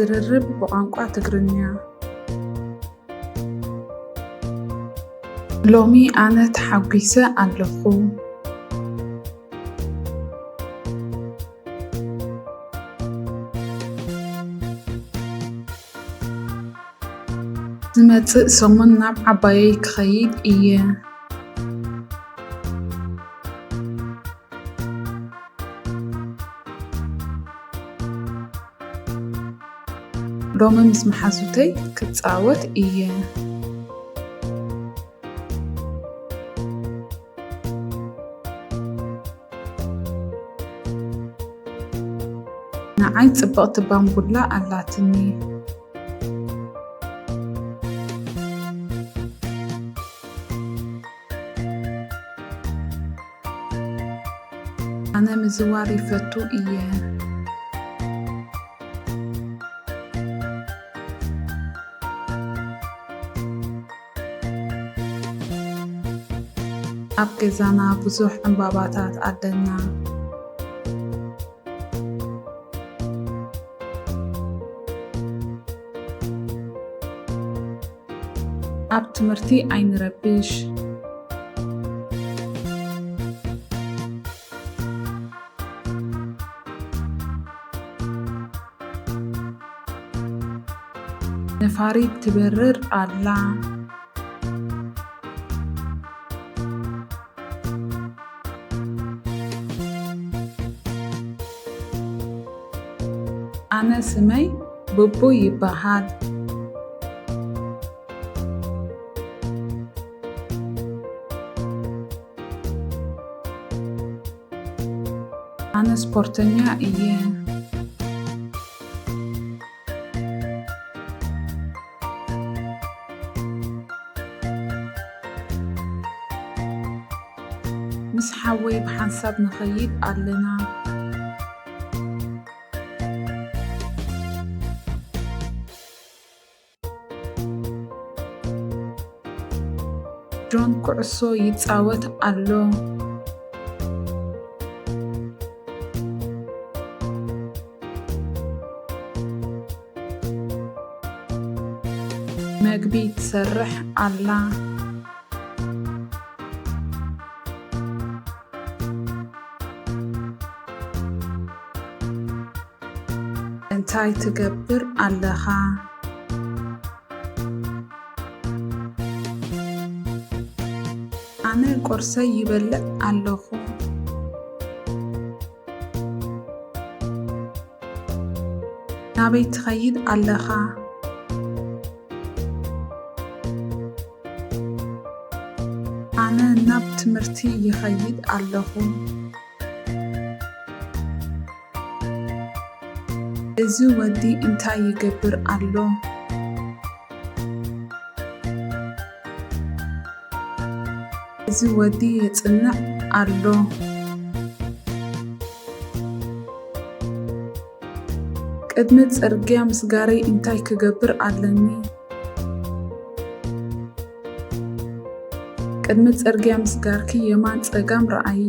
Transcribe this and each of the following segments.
ዝርርብ ብቋንቋ ትግርኛ። ሎሚ ኣነ ተሓጒሰ ኣለኹ። ዝመጽእ ሰሙን ናብ ዓባየይ ክኸይድ እየ። ሎሚ ምስ መሓዙተይ ክጻወት እየ። ንዓይ ጽብቕቲ ባምቡላ ኣላትኒ። ኣነ ምዝዋር ይፈቱ እየ። ኣብ ገዛና ብዙሕ ዕምባባታት ኣለና። ኣብ ትምህርቲ ኣይንረብሽ። ነፋሪት ትበርር ኣላ። ኣነ ስመይ ቡቡ ይበሃል። ኣነ ስፖርተኛ እየ። ምስ ሓወይ ብሓንሳብ ንኸይድ ኣለና። ጆን ኩዕሶ ይጻወት ኣሎ። መግቢ ትሰርሕ ኣላ። እንታይ ትገብር ኣለኻ? ኣነ ቁርሰይ ይበልዕ ኣለኹ። ናበይ ትኸይድ ኣለኻ? ኣነ ናብ ትምህርቲ ይኸይድ ኣለኹ። እዚ ወዲ እንታይ ይገብር ኣሎ? እዚ ወዲ የጽንዕ ኣሎ። ቅድሚ ጽርግያ ምስጋረይ እንታይ ክገብር ኣለኒ? ቅድሚ ጽርግያ ምስጋርኪ የማን ጸጋም ረኣዪ።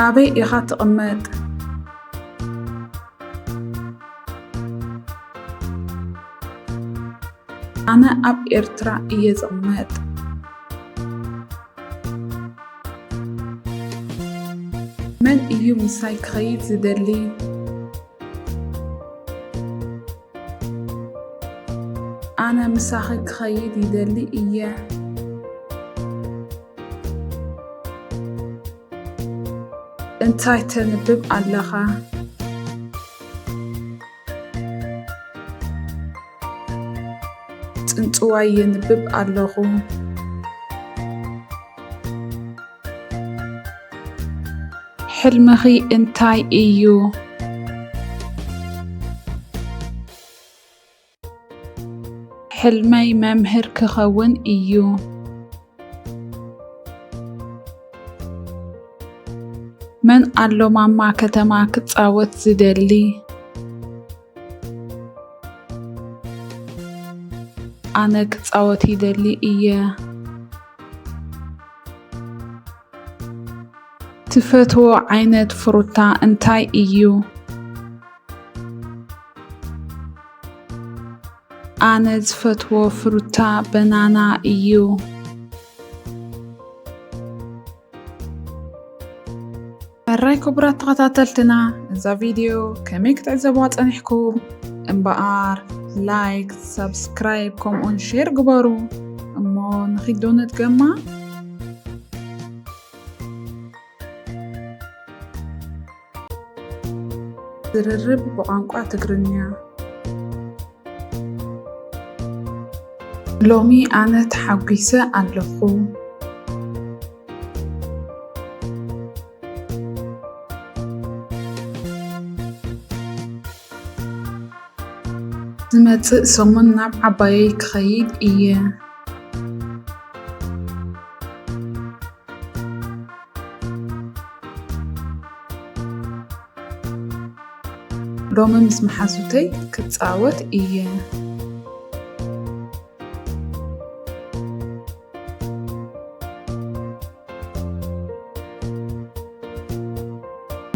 ኣበይ ኢኻ ትቕመጥ? ኣነ ኣብ ኤርትራ እየ ዝቕመጥ። መን እዩ ምሳይ ክኸይድ ዝደሊ? ኣነ ምሳኺ ክኸይድ ይደሊ እየ። እንታይ ተንብብ ኣለኻ? ጽንጽዋይ የንብብ ኣለኹ። ሕልምኺ እንታይ እዩ? ሕልመይ መምህር ክኸውን እዩ። መን ኣሎ ማማ ከተማ ክጻወት ዝደሊ? ኣነ ክጻወት ይደሊ እየ። ትፈትዎ ዓይነት ፍሩታ እንታይ እዩ? ኣነ ዝፈትዎ ፍሩታ በናና እዩ። ሕራይ ክቡራት ተኸታተልትና፣ እዛ ቪድዮ ከመይ ክትዕዘብዋ ጸኒሕኩም? እምበኣር ላይክ፣ ሳብስክራይብ ከምኡውን ሼር ግበሩ። እሞ ንኺድ ዶ ንድገማ? ዝርርብ ብቋንቋ ትግርኛ። ሎሚ ኣነ ተሓጒሰ ኣለኹ። ዝመጽእ ሰሙን ናብ ዓባየይ ክኸይድ እየ። ሎሚ ምስ መሓዙተይ ክጻወት እየ።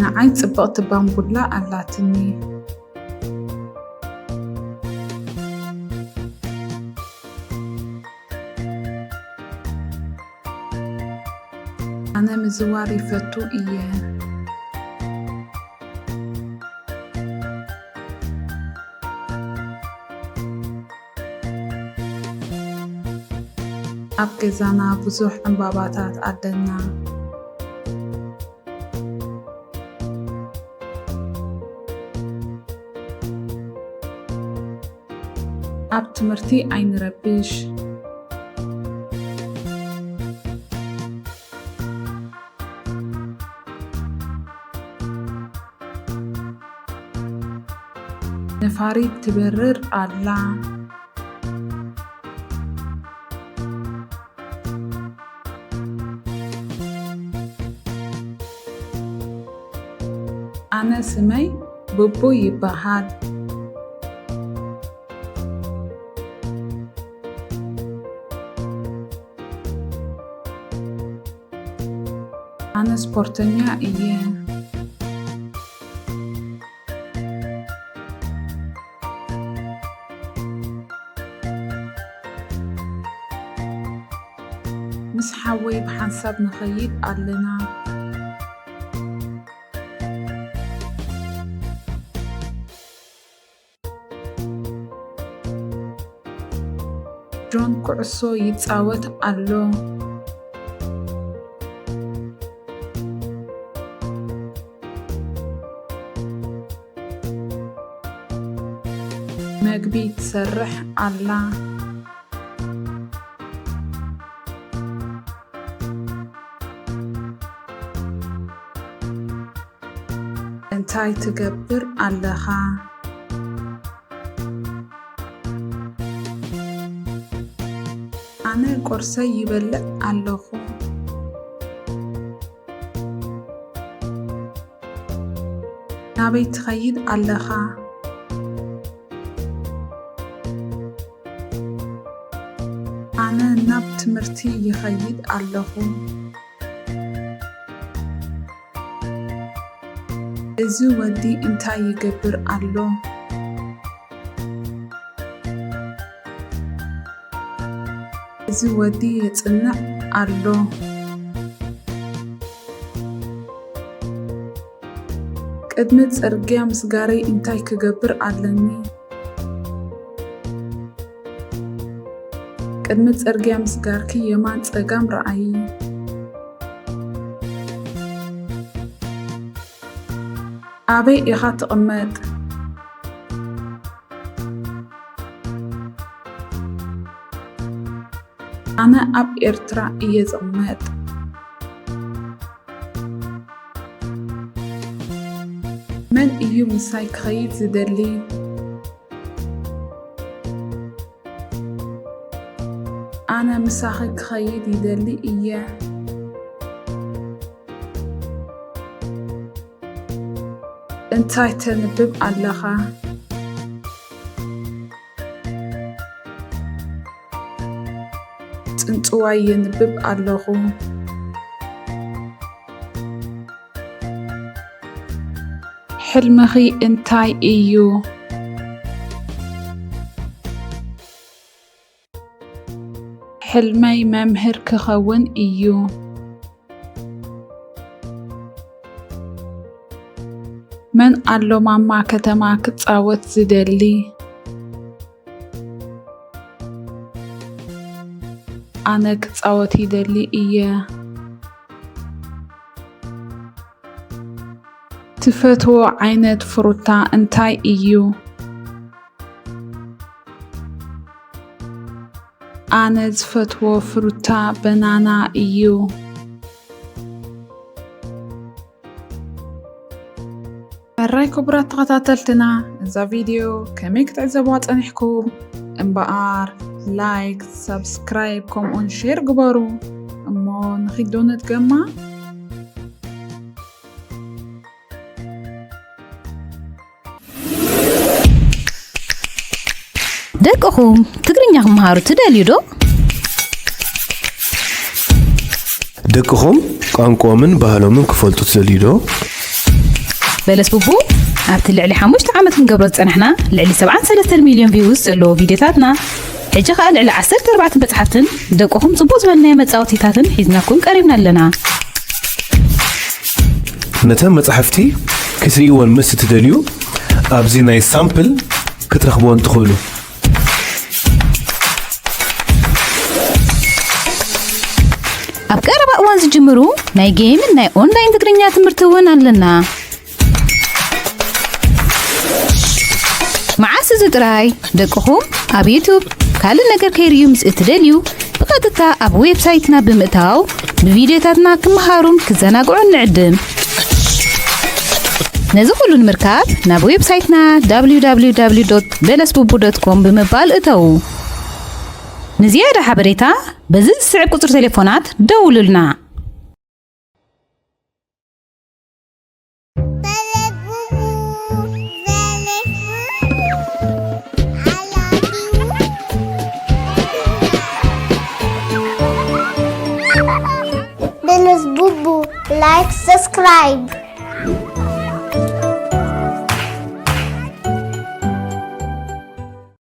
ንዓይ ጽብቕቲ ባምቡላ ኣላትኒ። ኣነ ምዝዋር ይፈቱ እየ። ኣብ ገዛና ብዙሕ ዕምባባታት ኣለና። ኣብ ትምህርቲ ኣይንረብሽ። ነፋሪት ትበርር ኣላ። ኣነ ስመይ ቡቡ ይበሃል። ኣነ ስፖርተኛ እየ። ምስ ሓወይ ብሓንሳብ ንኸይድ ኣለና። ጆን ኩዕሶ ይጻወት ኣሎ። መግቢ ትሰርሕ ኣላ። እንታይ ትገብር ኣለኻ? ኣነ ቁርሰይ ይበልዕ ኣለኹ። ናበይ ትኸይድ ኣለኻ? ኣነ ናብ ትምህርቲ ይኸይድ ኣለኹ። እዚ ወዲ እንታይ ይገብር ኣሎ? እዚ ወዲ የጽንዕ ኣሎ። ቅድሚ ጽርግያ ምስጋረይ እንታይ ክገብር ኣለኒ? ቅድሚ ጽርግያ ምስጋርኪ የማን ጸጋም ረኣዪ። ኣበይ ኢኻ ትቕመጥ? ኣነ ኣብ ኤርትራ እየ ዝቕመጥ። መን እዩ ምሳይ ክኸይድ ዝደሊ? ኣነ ምሳኺ ክኸይድ ይደሊ እየ። እንታይ ተንብብ ኣለኻ? ጽንጽዋይ የንብብ ኣለኹ። ሕልምኺ እንታይ እዩ? ሕልመይ መምህር ክኸውን እዩ። መን ኣሎ ማማ ከተማ ክጻወት ዝደሊ? ኣነ ክጻወት ይደሊ እየ። ትፈትዎ ዓይነት ፍሩታ እንታይ እዩ? ኣነ ዝፈትዎ ፍሩታ በናና እዩ። ሕራይ ክቡራት ተኸታተልትና፣ እዛ ቪድዮ ከመይ ክትዕዘብዋ ጸኒሕኩም? እምበኣር ላይክ፣ ሳብስክራይብ ከምኡውን ሼር ግበሩ። እሞ ንኺዶ ንድገማ። ደቅኹም ትግርኛ ክመሃሩ ትደልዩ ዶ? ደቅኹም ቋንቋኦምን ባህሎምን ክፈልጡ ትደልዩ ዶ? በለስ ቡቡ ኣብቲ ልዕሊ ሓሙሽተ ዓመት ክንገብሮ ዝጸናሕና ልዕሊ ሰብዓን ሰለስተን ሚልዮን ቪውስ ዘለዎ ቪድዮታትና ሕጂ ከኣ ልዕሊ ዓሰርተ ኣርባዕተ መጽሓፍትን ደቅኹም ጽቡቕ ዝበልናዮ መጻወቲታትን ሒዝናኩም ቀሪብና ኣለና። ነተን መጻሕፍቲ ክትርእይወን ምስ እትደልዩ ኣብዚ ናይ ሳምፕል ክትረኽብወን ትኽእሉ። ኣብ ቀረባ እዋን ዝጅምሩ ናይ ጌምን ናይ ኦንላይን ትግርኛ ትምህርቲ እውን ኣለና። መዓስ እዚ ጥራይ ደቅኹም ኣብ ዩቱብ ካልእ ነገር ከይርእዩ ምስ እትደልዩ ብቐጥታ ኣብ ዌብሳይትና ብምእታው ብቪድዮታትና ክመሃሩን ክዘናግዑን ንዕድም። ነዚ ኩሉ ንምርካብ ናብ ዌብሳይትና www.belesbubu.com ብምባል እተዉ። ንዝያዳ ሓበሬታ በዚ ዝስዕብ ቁጽሪ ቴሌፎናት ደውሉልና። Belesbubu, like, subscribe.